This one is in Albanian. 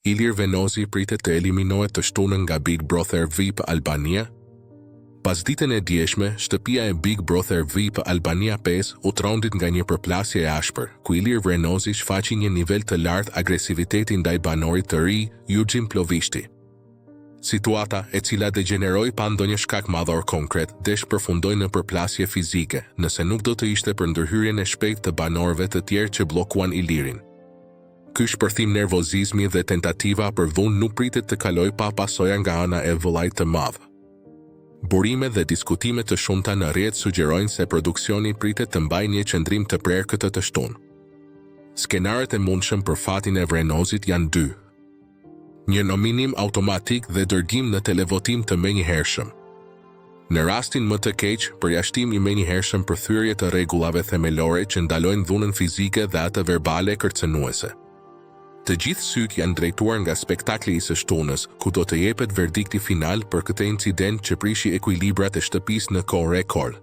Ilir Vrenozi pritet të eliminohet të shtunën nga Big Brother VIP Albania? Pasditen e djeshme, shtëpia e Big Brother VIP Albania 5 u trondit nga një përplasje e ashpër, ku Ilir Vrenozi shfaqi një nivel të lartë agresiviteti ndaj banorit të ri, Juxhin Plovishti. Situata, e cila degjeneroi pa ndonjë shkak madhor konkret, desh përfundoi në përplasje fizike, nëse nuk do të ishte për ndërhyrjen e shpejtë të banorëve të tjerë që bllokuan Ilirin. Ky shpërthim nervozizmi dhe tentativa për dhunë nuk pritet të kalojë pa pasoja nga ana e vëllait të madh. Burime dhe diskutime të shumta në rrjet sugjerojnë se produksioni pritet të mbajë një qëndrim të prerë këtë të shtunë. Skenarët e mundshëm për fatin e Vrenozit janë dy. Një nominim automatik dhe dërgim në televotim të menjëhershëm. Në rastin më të keq, përjashtim i menjëhershëm për thyerje të rregullave themelore që ndalojnë dhunën fizike dhe atë verbale kërcënuese. Të gjithë sytë janë drejtuar nga spektakli i së shtunës, ku do të jepet verdikti final për këtë incident që prishi ekuilibrat e shtëpisë në kohë rekord.